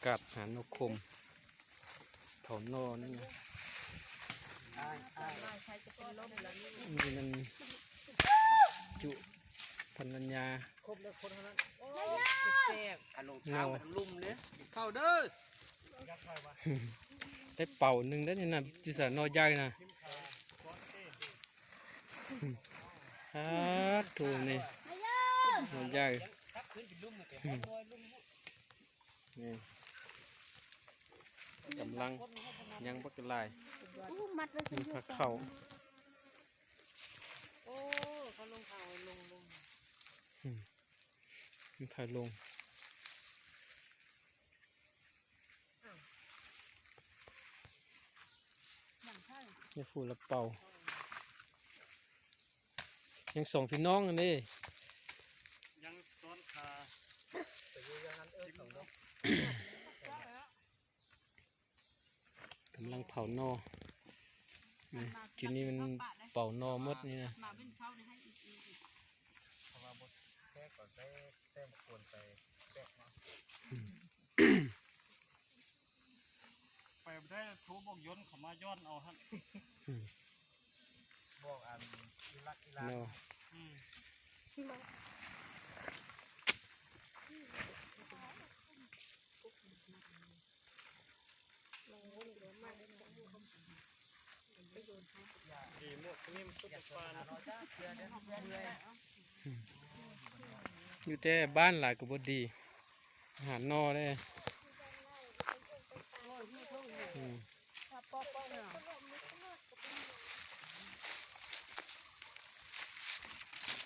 ກາດຫາໜໍ່ຂົມ ເຜົາໜໍ່ນີ້ນະ. ນີ້ມັນຈຸພັນລະຍາ ຄົບແລ້ວຄົນເທົ່ານັ້ນ. ໂອ້ຍ ແຊບ ອາລົມ ໜໍ່ ເຂົ້າເດີ ໄດ້ເປົາໜຶ່ງໄດ້ນີ້ນະ. ຢູ່ໃສໜໍ່ໃຫຍ່ນະ? ອາໂທ ນີ້ໜໍ່ໃຫຍ່. ນີ້ກຳລັງຍັງບັກຫຼາຍ. ໂອ້ ມັດໄວ້ ມັນຜັກເຂົ້າ. ໂອ້ ເຂົາລົງເອົາ ລົງ ລົງ ອືມ ມັນພາລົງ. ນີ້ຜູ້ລະເປົ່າ ຍັງສອງພີ່ນ້ອງຫັ້ນເດ້ ຍັງຊ້ອນຄາ ກຳລັງເຜົາໜໍ່. ອືມ ຈຸດນີ້ມັນເປົາໜໍ່ໝົດນີ້ນະ. ຖ້າວ່າບໍ່ແຊບກໍໃສ່ແປ້ງກວນໃສ່ແຊບເນາະ. ໄປບໍ່ໄດ້ ໂທບອກຍົນເຂົາມາຍ້ອນເອົາຫັ້ນ. ອືມ ບອກອັນອີລັກອີລານເນາະ. ອືມ ດີໝົດນີ້ມັນສຸກປານ ຢູ່ແຕ່ບ້ານຫຼາຍກໍບໍ່ດີ ອາຫານໜໍ່ເດ້. ອືມ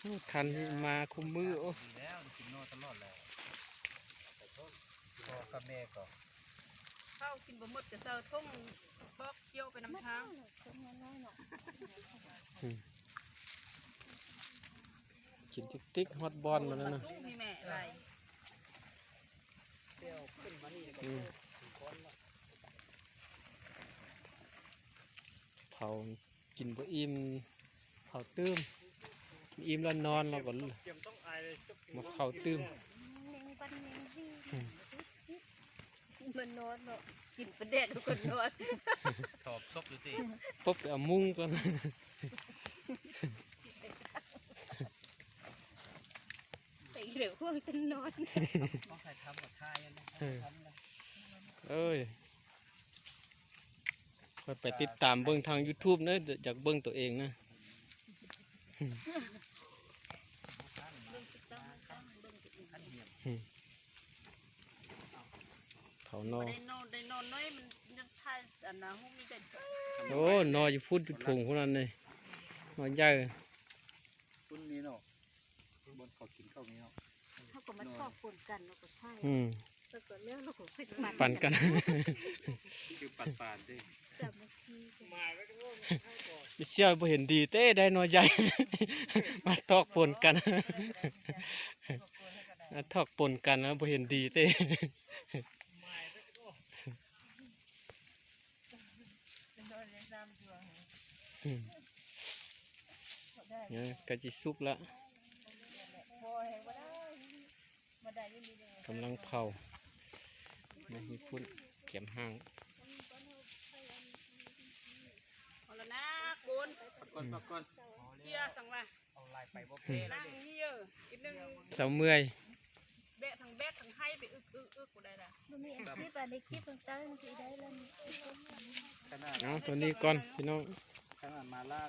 ໂອ້ ທັນທີ່ມາຄຸມມື້. ໂອ້ ດີແລ້ວ ໄດ້ກິນໜໍ່ຕະຫຼອດແລ້ວ. ພໍ່ກັບແມ່ກໍ ເຂົ້າກິນບໍ່ໝົດກໍໃສ່ຖົງ ບອກຂຽວໄປນຳທາງ. ອືມ ກິນຕິກໆ ຮອດບ່ອນມາແລ້ວນະ. ສູງນີ້ແມ່ຫຼາຍ. ອືມ ເຜົາ ກິນບໍ່ອີ່ມ ເຜົາຕື່ມ ກິນອີ່ມແລ້ວນອນ ແລ້ວກໍມາເຜົາຕື່ມ. ອືມ ມັນນອນເນາະ ກິນປາແດກແລ້ວກໍນອນ. ຖອບສົບຢູ່ຕິ ປົບໄປເອົາມຸ້ງກ່ອນ. ໄປເຫຼືອພວກກັນນອນ. ຕ້ອງໃຫ້ທຳກັບທ່າຢູ່ນະ. ເອີ ເອີຍ ຂ້ອຍໄປຕິດຕາມເບິ່ງທາງຢູທູບເດີ ຢາກເບິ່ງໂຕເອງນະ. ເຜົາໜໍ່ ໄດ້ໜໍ່ ໄດ້ໜໍ່ນ້ອຍ ມັນຍັງຖ່າຍອັນນະ ຮູບນີ້ໄດ້. ໂອ້ ໜໍ່ຢູ່ພຸ້ນ ຢູ່ຖົງພຸ້ນນັ້ນເດ້ ໜໍ່ໃຫຍ່. ພຸ້ນມີເນາະ ບ່ອນເຂົາກິນເຂົ້ານີ້ເນາະ. ເຮົາກໍມາຖອກປົນກັນ ເຮົາກໍຖ່າຍ. ອືມ ແລ້ວກໍແລ້ວ ເຮົາກໍຄ່ອຍປັນ ປັນກັນ ຄືປັນປານເດ້. ສາມັກຄີ ໄປສ່ຽວບໍ່ເຫັນດີເຕ້ ໄດ້ໜໍ່ໃຫຍ່ ມາຖອກປົນກັນ ມາຖອກປົນກັນ ແລ້ວບໍ່ເຫັນດີເຕ້. ອືມ ເອີ ໃກ້ຊິສຸກລະ ກຳລັງເຜົາ ໃນຮີບຝຸ່ນ ກຽມຫ້າງ. ເອົາລະນະ ໂກນ ພັກກ່ອນ ພັກກ່ອນ ເຄຍສັງວ່າ ເອົາຫຼາຍໄປບໍ່ເພ ນັ່ງນີ້ເອີ ອີກໜຶ່ງ ເຊົາເມື່ອຍ ແບກທັງແບກທັງໄຫ້ໄປອຶກໆໆບໍ່ໄດ້ລະ. ບໍ່ມີອາຊີບ ອັນໃດຄລິບເບິ່ງເຕີນຊິໄດ້ລະນີ້. ເອົາໂຕນີ້ກ່ອນພີ່ນ້ອງ ຂະໜາດມາລ້າ